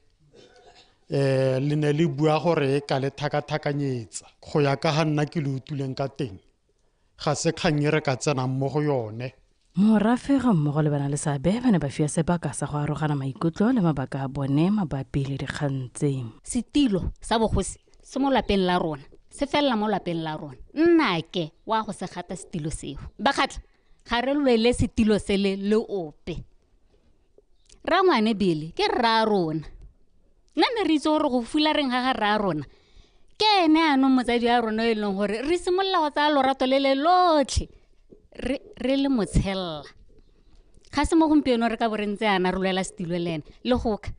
S11: le ne le bua gore ka le thakathakanyetsa. Go ya ka ga nna ke le utlwileng ka teng, ga se kgang e re ka tsenang mo go yone.
S2: Morafe ga mmogo le bana le seabe ba ne ba fiwa sebaka sa go arogana maikutlo le mabaka a bone mabapi le dikgang tse.
S12: Setilo sa bogosi se mo lapeng la rona, se felela mo lapeng la rona. Nnake wa go se gata setilo seo. Bakgatla ga re lwele setilo sele le ope. Rangwane Bele ke rra rona. Nna ne re itse gore go fula reng ga ga rra rona. Ke ene anong motsadi wa rona e leng gore re simolola go tsaya lorato le le lotlhe. Re le motshella. Ga se mo gompieno re ka bo re ntse ana re lwela setilo le ene le goka.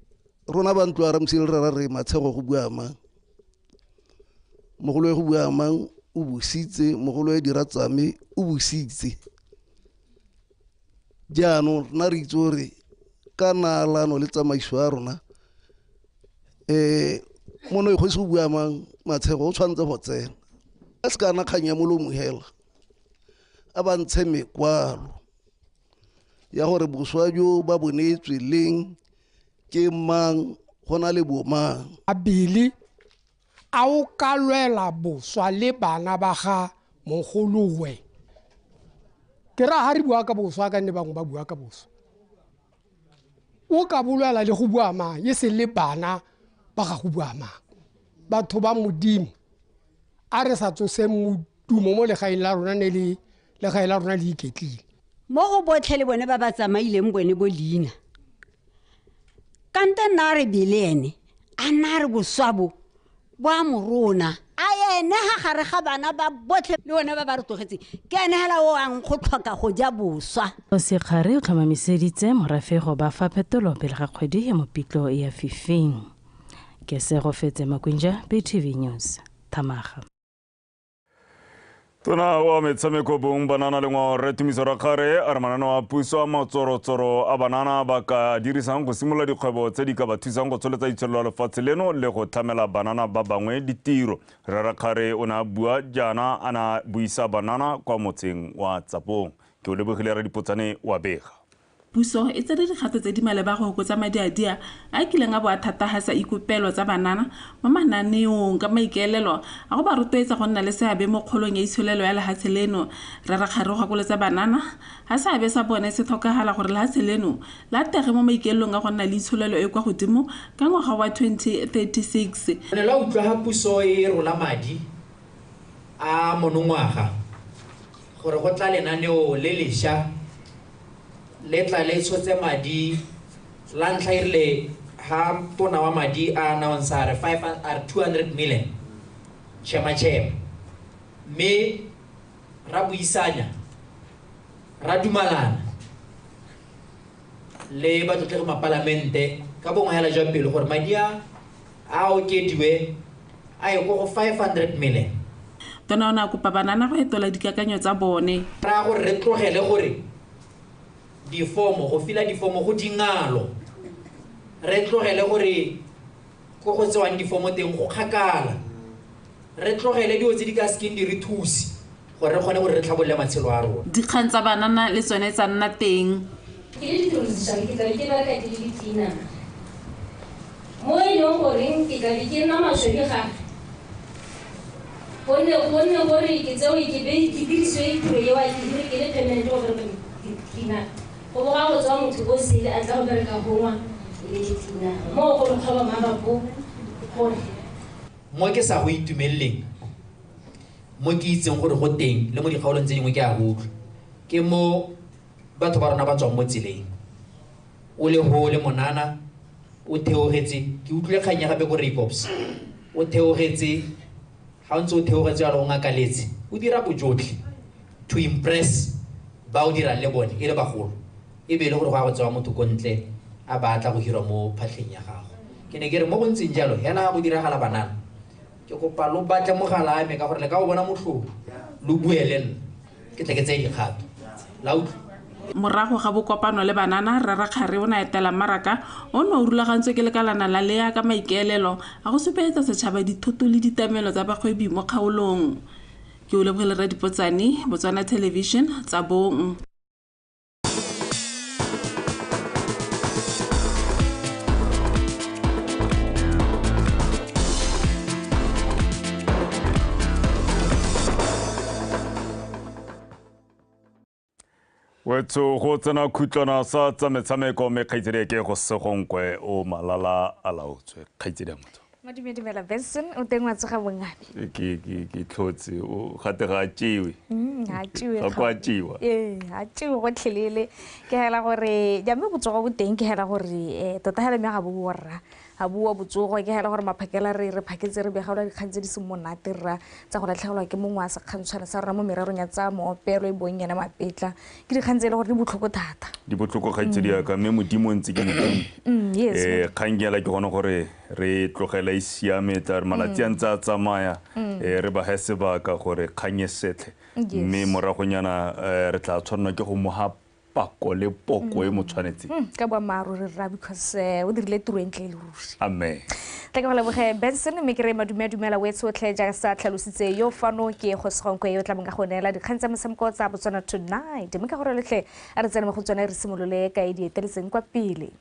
S3: Rona ba ntlo ya Ramosile re ra re Matshego go bua mang, mogolo go bua mang o busitse, mogolo e dira tsame o busitse. Jaanong rona re itse gore ka naalano le tsamaiso ya rona mono e kgosi go bua mang Matshego o tshwanetse go tsena. A se ka nna kgang ya molomo hela, a ba ntshe mekwalo ya gore boswa jo ba bo neetswe leng, ke mang, go na le bomang.
S4: Abili a o ka lwela boswa le bana ba ga mogolowe. Ke ra ha re bua ka boswa ka nne bangwe ba bua ka boswa. O ka bolwela le go bua mang, e se le bana ba ga go bua mang. Batho ba Modimo a re sa tsoseng modumo mo legaeng la rona ne le legae la rona le iketlile.
S13: Mo go botlhe le bone ba ba tsamaileng bone bo leina. Kante nna re bele ene, a nna re boswa bo, bo a mo rona. A ene ha gare ga bana ba botlhe le bone ba ba re tlogetseng, ke ene hela o ang go tlhoka go ja boswa.
S14: Sekgare o tlhomamiseditse morafe go ba fa phetolo pele ga kgwedi ya Mopitlo ya fifing. Ke Segofetse Makwinja, BTV News, Thamaga.
S1: Tona wa metshameko bong banana le ngwao Rre Tumiso Rakgare a re mananeo a puso a matsorotsoro a banana ba ka dirisang go simolola dikgwebo tse di ka ba thusang go tsholetsa itsholelo ya lefatshe leno le go tlhamela banana ba bangwe ditiro. Rre Rakgare o ne a bua jaana a na buisa banana kwa motseng wa Tsapong. Ke o lebogile Radipotsane wa bega.
S15: Puso e tsere dikgato tse di maleba go fokotsa madiadia a kileng a bo a thatahatsa ikopelo tsa banana mo mananeong ka maikaelelo a go ba rotloetsa go nna le seabe mo kgolong ya itsholelo ya lehatshe leno. Rre Rakgare o gakolotsa banana ha seabe sa bone se tlhokagala gore lehatshe leno la atlege mo maikaelelong a go nna le itsholelo e kwa godimo ka ngwaga wa 2036.
S16: Re la utlwa ha puso e rola madi a monongwaga gore go tla lenaneo le lešwa le tla le tshotse madi la ntlha e rile ha tona wa madi a announce a re 200 million chema chema, mme ra buisanya ra dumalana le batlotlegi mapalamente ka bongwe hela jwa pele gore madi a okediwe a ye ko go 500 million.
S15: Tona o ne a kopa banana go etola dikakanyo tsa bone.
S16: Ra gore re tlogele gore difomo go fila difomo go dingalo, re tlogele gore ko go tsewang difomo teng go kgakala, re tlogele dilo tse di ka sekeng di re thuse gore re kgone gore re tlhabolole matshelo a rona.
S15: Dikgang tsa banana le tsone tsa nna teng.
S17: Ke le ditirosišang ke tlabe ke bereka ke le di-cleaner mo e leng goreng ke tlabe ke nna maswedi gape, gonne gore ke tseo ke dirisiwe tiro eo ke dire ke le permanent go bereka di-cleaner. Go boga go tswa motho o sele a tla go bereka gongwa e le di-cleaner mo go re kgoba marapo gore
S16: mo ke sa go itumeleleng, mo ke itseng gore go teng le mo dikgaolong tse dingwe ke a go utlwa, ke mo batho ba rona ba tswang mo tseleng. O le ho le monana o theogetse, ke utlwile kgang ya gape ko Rakops, o theogetse, ga o ntse o theogetse jalo o ngakaletse, o dira bojotlhe to impress ba o dirang le bone e le bagolo, e be e le gore go ya go tsewa motho ko ntle a batla go hirwa mo phatlheng ya gago. Ke ne ke re mo go ntseng jalo hela go diragala banana, ke kopa lo batle mogala a me ka gore le ka o bona motlhong lo bue le nna ke tle ke tseye dikgato la utlwa.
S15: Morago ga bokopano le banana, Rre Rakgare o ne a etela mmaraka o ne o rulagantswe ke lekalana la lea ka maikaelelo a go supegetsa setšhaba dithoto le ditamelo tsa bagwebi mo kgaolong. Ke o lebogile Radipotsane, Botswana Television, Tsabong.
S1: Wetso go tsena khutlwana sa tsa metshameko mme kgaitsedi ke go segonkwe o malala a laotswe. Kgaitsedi ya motho.
S7: Madumedumela Benson, o teng wa tsoga bongabe.
S1: Ke tlhotse o gate ga a tšewe.
S7: Ga a tšewe.
S1: Ga kwa tšewa.
S7: Ee, ga tšewe gotlhelele. Ke hela gore ja mme botsogo bo teng ke hela gore tota hela mme ga bo borra. Ga bua botsogo ke hela gore maphakela re phaketse re begelwa dikgang tse di seng monate rra tsa go latlhegelwa ke mongwe wa sekgantshwane sa rona mo mererong ya tsa moopelo e bong yena Mapetla. Ke dikgang tse e le gore di botlhoko thata.
S1: Di botlhoko kgaitsedi ya ka mme Modimo ntse ke Modimo.
S7: Yes.
S1: Kgang ke hela ke gone gore re tlogela e siame tla re malatsi a ntse a tsamaya re ba he sebaka gore kgang e setlhe mme moragonyana re tla tshwanelwa ke go moga pako le poko e mo tshwanetseng.
S7: Ka boammaaruri rra because o dirile tiro e ntle e le ruri.
S1: Amen.
S7: Tla ke go leboge Benson mme ke re madumedumela o tsotlhe jaaka sa tlhalositse yo fano ke go segonkwe yo tla bong ka go neela dikgang tsa motshameko tsa Botswana Tonight mme ka gore letlhe a re tsene mo go tsone re simolole ka e di eteletseng kwa pele.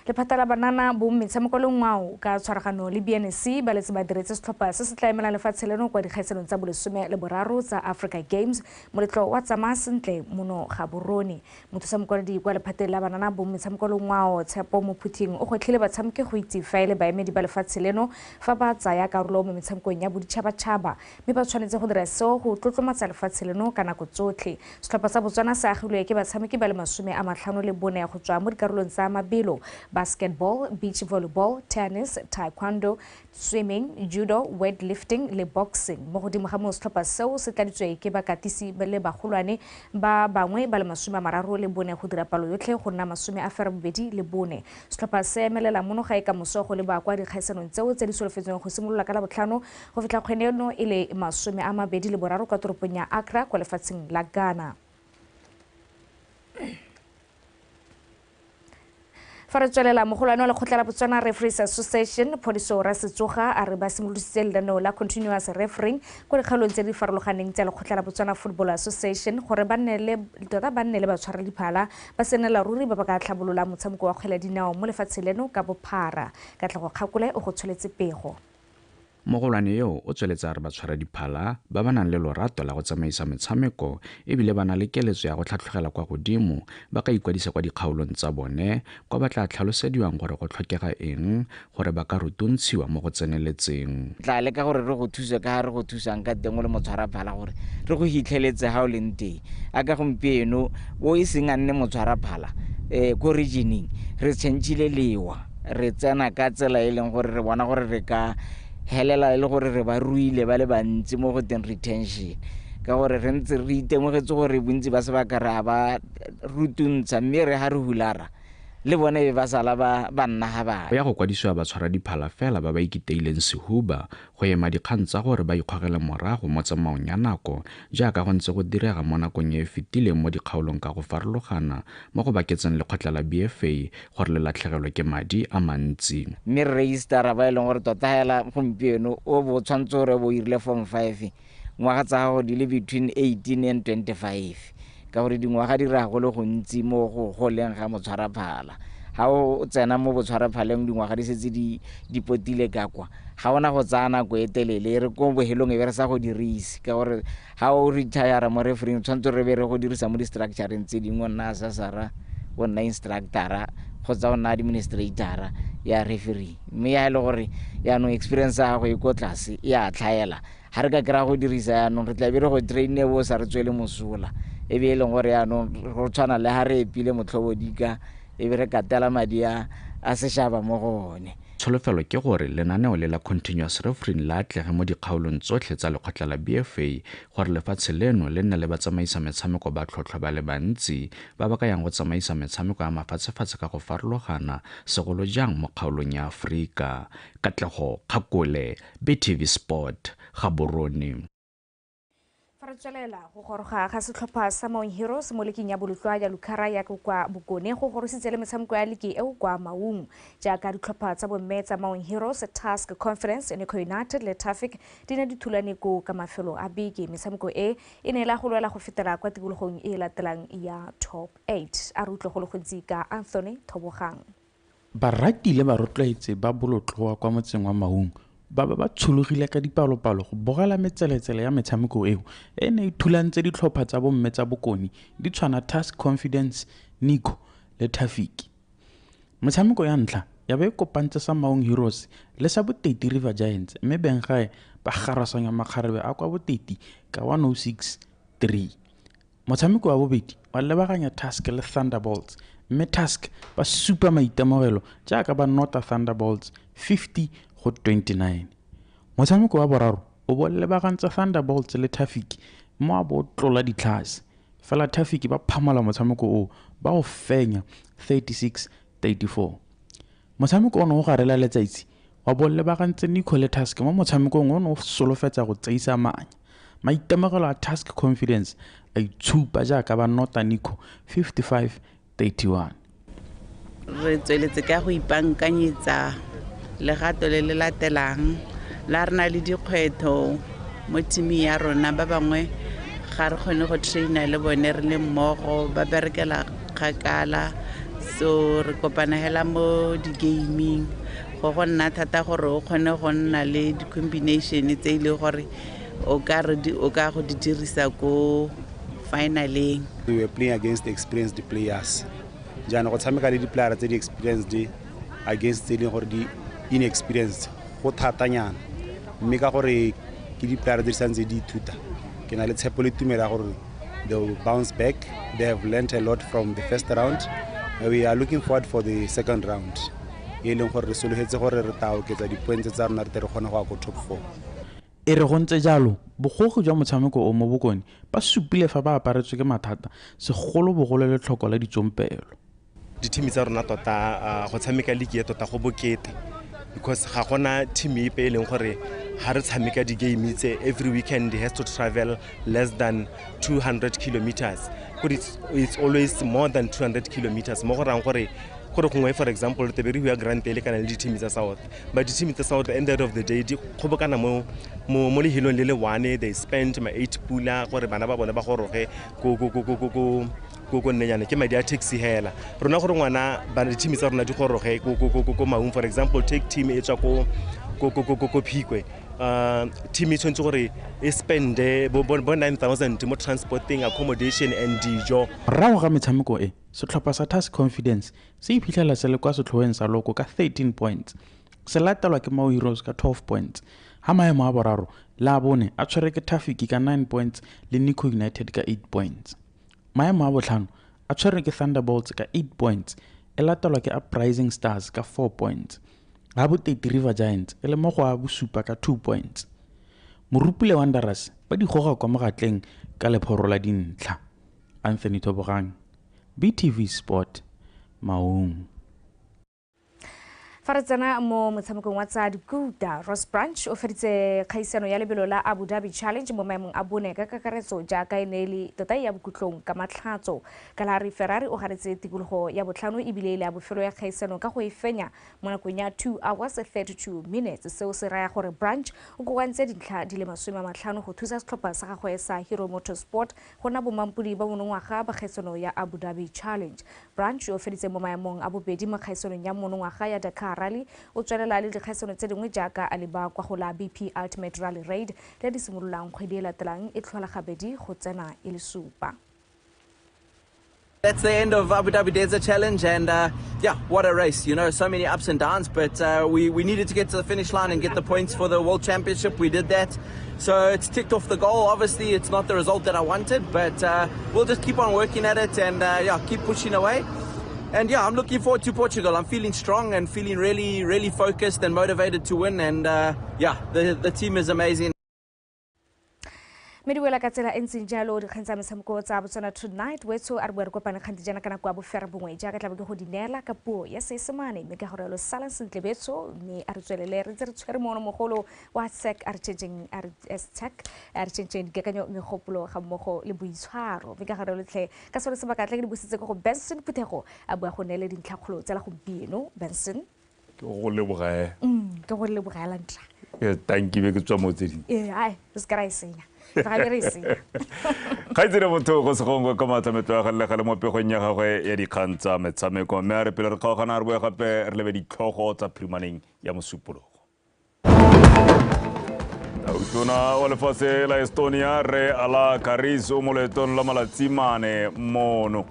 S7: Lephata la banana bo metshameko le ngwao ka tshwaragano le BNC ba letse ba diretse setlhopha se se tla emelang lefatshe leno kwa dikgaisanong tsa bolesome le boraro tsa Africa Games moletlo wa tsamaya sentle mono Gaborone. Mothusa mokwaledi kwa lephateng la banana bo metshameko le ngwao Tshepo Mophuthing o gwetlhile batshameki go itse fa e le baemedi ba lefatshe leno fa ba tsaya karolo mo metshamekong ya boditšhabatšhaba mme ba tshwanetse go dira seo go tlotlomatsa lefatshe leno ka nako tsotlhe. Setlhopha sa Botswana se agilwe ke batshameki ba le 54 go tswa mo dikarolong tsa mabelo, basketball, beach volleyball, tennis, taekwondo, swimming, judo, weightlifting le boxing. Mo godimo ga moo setlhopha seo se tladitswe ke bakatisi le bagolwane ba bangwe ba le 34 go dira palo yotlhe go nna 84. Setlhopha se emelela mono gae ka moso go leba kwa dikgaisanong tseo tse di solofetsweng go simolola ka Labotlhano go fitlha kgwedi eno e le 23 kwa toropong ya Accra kwa lefatsheng la Ghana. Fa re tswelela mogolwane wa lekgotla la Botswana Referees Association Phodiso Rasetsoga a re ba simolodisitse lenaneo la continuous refereeing kwa dikgaolong tse di farologaneng tsa lekgotla la Botswana Football Association gore ba nne le batshwaradiphala ba senela ruri ba ba ka tlhabolola motshameko wa kgwele ya dinao mo lefatsheng leno ka bophara. Katlego Kgakole o go tsholetse pego.
S18: Mogolwane yo o tsweletsa re batshwaradiphala ba ba nang le lorato la go tsamaisa metshameko ebile ba na le keletso ya go tlhatlhogela kwa godimo ba ka ikwadisa kwa dikgaolong tsa bone kwa ba tla tlhalosediwang gore go tlhokega eng gore ba ka rutuntshiwa mo go tseneletseng.
S19: Tla leka gore re go thuse ka ga re go thusang ka teng o le motshwaraphala gore re go hitlheletse ga o leng teng. A ka gompieno o e seng a nne motshwaraphala ko regioneng re tšhentšhile lewa re tsena ka tsela e leng gore re bona gore re ka helela e le gore re ba ruile ba le bantsi mo go teng retention ka gore re ntse re itemogetse gore bontsi ba sebaka re a ba rutuntsha mme re ha re hulara le bone be ba sala ba nna ga ba.
S18: Go ya go kwadisiwa batshwaradiphala fela ba ba ikiteileng sehuba go ema dikgang tsa gore ba ikgogele morago mo tsamaong ya nako jaaka go ntse go direga mo nakong e e fetileng mo dikgaolong ka go farologana mo go baketseng lekgotla la BFA gore le latlhegelwe ke madi a mantsi.
S19: Mme re register-a ba e leng gore tota hela gompieno o bo tshwanetse gore bo irile form 5 ngwaga tsa gago di le between 18 and 25. Ka gore dingwaga di raya go le gontsi mo go goleng ga motshwaraphala. Ga o tsena mo botshwaraphaleng dingwaga di setse di potile ka kwa ga ona go tsaya nako e telele re ko bohelong e be re sa go dirise ka gore ga o retire mo refereeing tshwanetse re be re go dirisa mo di-structureng tse dingwe, o nna assessor-a, o nna instructor-a kgotsa o nna administrator-a ya referee. Mme ya e le gore yaanong experience ya gago e ko tlase e a tlhaela ga re ka kry-a go dirisa yaanong re tla be re go train-e bo sa re tswele mosola e be e leng gore yaanong go tshwana le ga re epile motlhobodika e be re katela madi a sešaba mo go one.
S18: Tsholofelo ke gore lenaneo le la continuous refereeing la atlege mo dikgaolong tsotlhe tsa lekgotla la BFA gore lefatshe leno le nne le batsamaisa metshameko ba tlhotlhwa ba le bantsi ba ba ka yang go tsamaisa metshameko ya mafatshefatshe ka go farologana segolo jang mo kgaolong ya Aforika. Katlego Kgakole, BTV Sport, Gaborone.
S7: Fa re tswelela go goroga ga setlhopha sa Maun Heroes mo leking ya bolotlwa ya Lukhara ya kwa Bokone go gorositse le metshameko ya liki eo kwa Maung jaaka ditlhopha tsa bomme tsa Maun Heroes, Task Conference, Nico United le Traffic di ne di thulane ko ka mafelo a beke. Metshameko e e ne la go lwela go fetela kwa tikologong e latelang ya top 8. A re utlwe go le gontsi ka Anthony Thobogang.
S25: Barati le barotloetsi ba bolotloa kwa motseng wa Maung ba tshologile ka dipalopalo go bogela metseletsele ya metshameko eo e ne e thulantse ditlhopha tsa bomme tsa Bokone di tshwana Task Confidence, Nico le Traffic. Metshameko ya ntlha
S20: ya be e kopantse sa Maung Heroes le sa Boteti River Giants mme benggae ba garasanya makgarebe a kwa Boteti ka 106-3. Motshameko wa bobedi wa lebaganya Tusk le Thunderbolts mme Tusk ba supa maitemogelo jaaka ba nota Thunderbolts 50-29. Motshameko wa boraro o bo lebagantse Thunderbolts le Tafiki mo a bo tlola ditlhase. Fela Tafiki ba phamola motshameko o ba o fenya 36-34. Motshameko ono o garela letsatsi wa bo lebagantse Nico le Tusk mo motshamekong ono o solofetsa go tseisa manya. Maitemogelo a Tusk Confidence a itshupa jaaka ba nota Nico 55-31.
S21: Re tsweletse ka go ipaakanyetsa legato le le latelang la re na le dikgwetlho mo teaming ya rona. Ba bangwe ga re kgone go traina le bone re le mmogo, ba berekela kgakala, so re kopana hela mo di-gaming. Go nna thata gore o kgone go nna le di-combination tse e le gore o ka go di dirisa ko finaleng.
S22: We were playing against experienced players. Jaanong go tshameka le di-player tse di experienced against tse e leng gore di inexperienced go thatanyana, mme ka gore ke di-player tse di santse di ithuta, ke na le tshepo le tumelo ya gore they will bounce back. They have learned a lot from the first round. We are looking forward for the second round e leng gore re solofetse gore re tla oketsa di-points tsa rona re tle re kgone go ya ko top 4.
S20: E re go ntse jalo, bogogi jwa motshameko o mo bokone ba supile fa ba aparetswe ke mathata segolobogolo letlhoko la ditsompelo.
S25: Di-team tsa rona tota go tshameka league ya tota go bokete, because ga gona team epe e leng gore ga re tshameka di-game tse every weekend has to travel less than 200 kilometers. It's always more than 200 kilometers. Mo go rayang gore gongwe, for example, tebe re bua grant e lekana le di-team tsa South, but di-team tsa South at the end of the day di kgobokana mo lehelong le le one. They spend ma 8 pula gore bana ba bone ba goroge ko nnenyane ke madi a taxi hela. Rona gore ngwana ba di-team tsa rona di goroge ko Maung, for example, take team e tswa ko Phikwe, team e tshwanetse gore e spende bo 9,000 mo transporting, accommodation and dijo.
S20: Morago ga metshameko e, setlhopha sa Tusk Confidence se iphitlhela se le kwa setlhoeng sa loko ka 13 points, se latelwa ke Mau Heroes ka 12 points. Ha maemo a boraro le a bone a tshwere ke Tafiki ka 9 points le Nico United ka 8 points. Maemo a botlhano a tshwere ke Thunderbolts ka 8 points, e latelwa ke Uprising Stars ka 4 points. Ha Boteti River Giants e le mo go a bosupa ka 2 points. Morupule Wanderers ba di goga kwa mogatleng ka lephoro la dintlha. Anthony Thobogang, BTV Sport, Maung.
S7: Fa re tsena mo motshamekong wa tsa dikuta, Ross Branch o feditse kgaisano ya lebelo la Abu Dhabi Challenge mo maemong a bone ka kakaretso jaaka e ne e le tota ya bokhutlong ka matlhatso. Kalahari Ferrari o garetse tikologo ya botlhano ebile e le ya bofelo ya kgaisano ka go e fenya mo nakong ya 2 hours 32 minutes. Seo se raya gore Branch o kokoantse dintlha di le 50 go thusa setlhopha sa gagwe sa Hero Motorsport go nna bomampodi ba monongwaga ba kgaisano ya Abu Dhabi Challenge. Branch o feditse mo maemong a bobedi mo kgaisanong ya monongwaga ya Dakar Rally, o tswelela le dikgaisano tse dingwe jaaka a leba kwa go la BP Ultimate Rally Raid le di simololang kgwedi e latelang e tlhola gabedi go tsena e le supa.
S23: That's the end of Abu Dhabi Desert Challenge, and yeah, what a race. You know, so many ups and downs, but we needed to get to the finish line and get the points for the World Championship. We did that. So it's ticked off the goal. Obviously, it's not the result that I wanted, but we'll just keep on working at it and yeah, keep pushing away. And yeah, I'm looking forward to Portugal. I'm feeling strong and feeling really, really focused and motivated to win. And yeah, the team is amazing.
S7: Mme di wela ka tsela e ntseng jalo dikgang tsa metshameko tsa Botswana Tonight wetso a re boe re kopane kgante jaana ka nako ya bofera bongwe jaaka tla be ke go di neela ka puo ya Seesemane, mme ka gore lo salang sentle betso, mme a re tswelele re ntse re tshwere mono mogolo wa SEC a re tšhentšheng a re tšhentšheng dikakanyo megopolo ga mmogo le boitshwaro, mme ka gore lotlhe ka sone sebaka tla ke di busitse ko go Benson Phuthego a bua go neele dintlhakgolo tsa la gompieno. Benson,
S1: ke go leboga.
S7: Ke go leboga la ntlha.
S1: Ke tanki be ke tswa mo tse ding.
S7: Ee, ai, re se ka ra e senya.
S1: Kgaitsedi motho go segongwe ka maatlametlo ya gale mo pegong ya gagwe ya dikgang tsa metshameko, mme a re pele re kgaogana re boe gape re lebe ditlhogo tsa phirimaneng ya mosupologo. Tautona wa lefatshe la Estonia re Ala Karis o mo loetong la malatsi mane mono.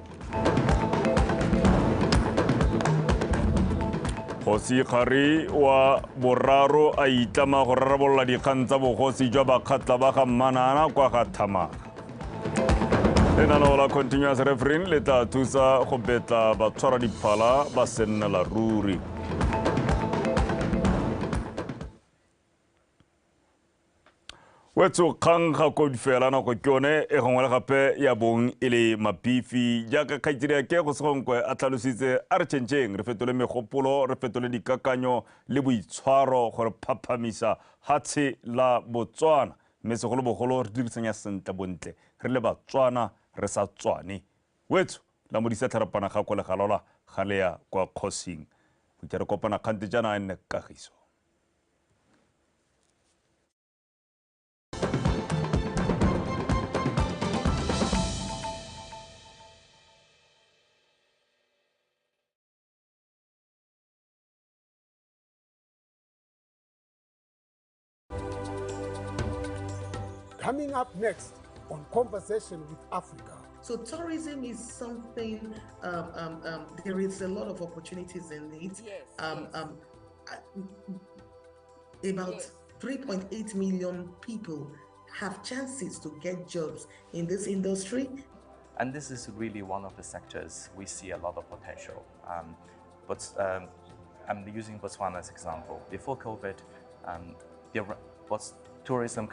S1: Kgosi Kgari wa boraro a itlama go rarabolola dikgang tsa bogosi jwa Bakgatla ba ga Mmanana kwa ga Thamaga. Lenaneo la continuous refereeing le tla thusa go betla batshwara diphala ba sennela ruri. Wetso kgang ga kodi fela nako ke yone e gongwe le gape ya bong e le mabifi jaaka kgaitsedi ke go segonkwe a tlhalositse a re tšhentšheng re fetole megopolo re fetole dikakanyo le boitshwaro gore phaphamisa hatshe la Botswana mme segolobogolo re dirisanya sentle bontle re le Batswana re sa tswane. Wetso la modisa tlharapana ga ko legalola ga le ya kwa kgosing go re kopana kgante jaana e nne kagiso.
S4: Coming up next on Conversation with Africa.
S6: So tourism is something, there is a lot of opportunities in it.
S7: Yes,
S6: About 3.8 million people have chances to get jobs in this industry.
S8: And this is really one of the sectors we see a lot of potential. But I'm using Botswana as an example. Before COVID, tourism